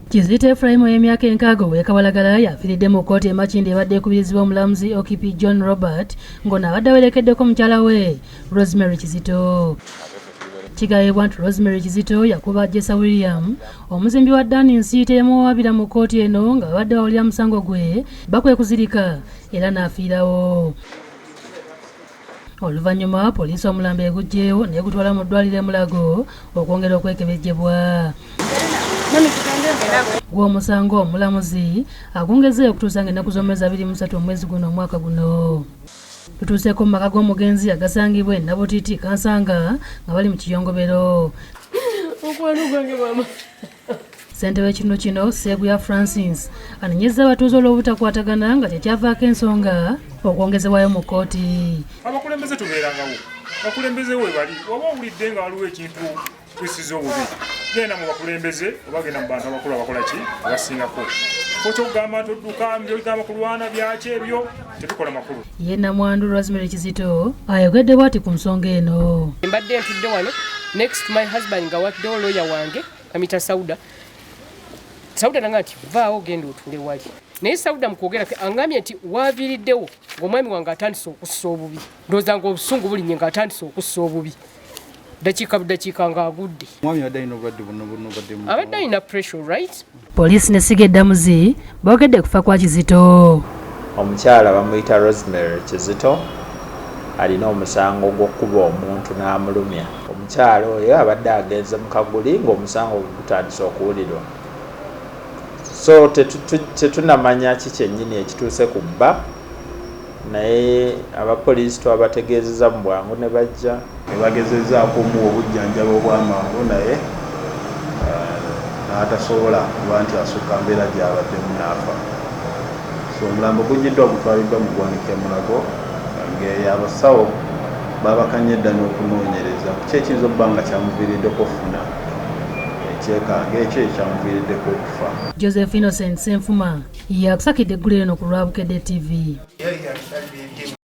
Kizito Ephraim ow'emyaka 60 ow'e Kabalagala yafiiridde mu kkooti e Makindye ebadde ekubirizibwa omulamuzi Okipi John Robert ng'ono abadde awerekeddeko mukyala we Rosemary Kizito. Kigambibwa nti Rosemary Kizito yakuba Jessa William omuzimbi wa Dan Nsiite yamuwawaabira mu kkooti eno nga babadde bawulira musango gwe bakwe kuzirika era n'afiirawo. Oluvannyuma poliisi omulambo eguggyeewo n'egutwala mu ddwaliro e Mulago okwongera okwekebejjebwa. Gw'omusango omulamuzi agwongezza okutuusa ng'ennaku z'omwezi 23 omwezi guno omwaka guno. Tutuuseeko mu maka g'omugenzi agasangibwa e Nabutiti Kansanga nga bali mu kiyongobero. Mukwano gwange mama. Ssentebe w'ekitundu kino Sseguya Francis anenyezza abatuuze olw'obutakwatagana nga kyekyavaako ensonga okwongezebwayo mu kkooti. Abakulembeze tubeerangawo, abakulembeze we bali, waba owulidde nga waliwo ekintu kisiza obubi, genda mu bakulembeze oba genda mu bantu abakulu abakola ki abasingako. Okyokugamba nti odduka byogamba kulwana byaki ebyo tebikola makulu. Ye Namwandu Rosemary Kizito ayogedde bw'ati ku nsonga eno. Mbadde ntudde wano next to my husband nga waddewo lawyer wange Amita Sauda. Sauda nanga nti vaawo genda otuule wali. Naye Sauda mu kwogera kwe angambye nti waaviiriddewo ng'omwami wange atandise okussa obubi. Ndowooza ng'obusungu bulinnye ng'atandise okussa obubi. Dakiika budakiika ng'agudde. Omwami abadde alina obulwadde buno buno obadde mu. Abadde alina pressure, right? Poliisi n'essiga eddamuzi boogedde kufa kwa Kizito. Omukyala bamuyita Rosemary Kizito alina omusango gw'okukuba omuntu n'amulumya. Omukyala oyo abadde agenze mu kaguli ng'omusango gwe gutandise okuwulirwa. So tetunamanya ki kyennyini ekituuse ku bba naye abapoliisi twabategeezezza mu bwangu ne bajja. Bagezezzaako omuwa obujjanjabi obw'amangu naye n'atasobola kuba nti asukka mbeera gy'abaddemu n'afa. So omulambo guggyiddwa gutwaliddwa mu ggwanika e Mulago ng'eyo abasawo baabakanye dda n'okunoonyereza ku ki ekiyinza okuba nga kyamuviiriddeko okufuna ekyekango ekyo ekyamuviiriddeko okufa. Joseph Innocent Ssenfuma yakusakidde eggulire lino ku lwa Bukedde TV.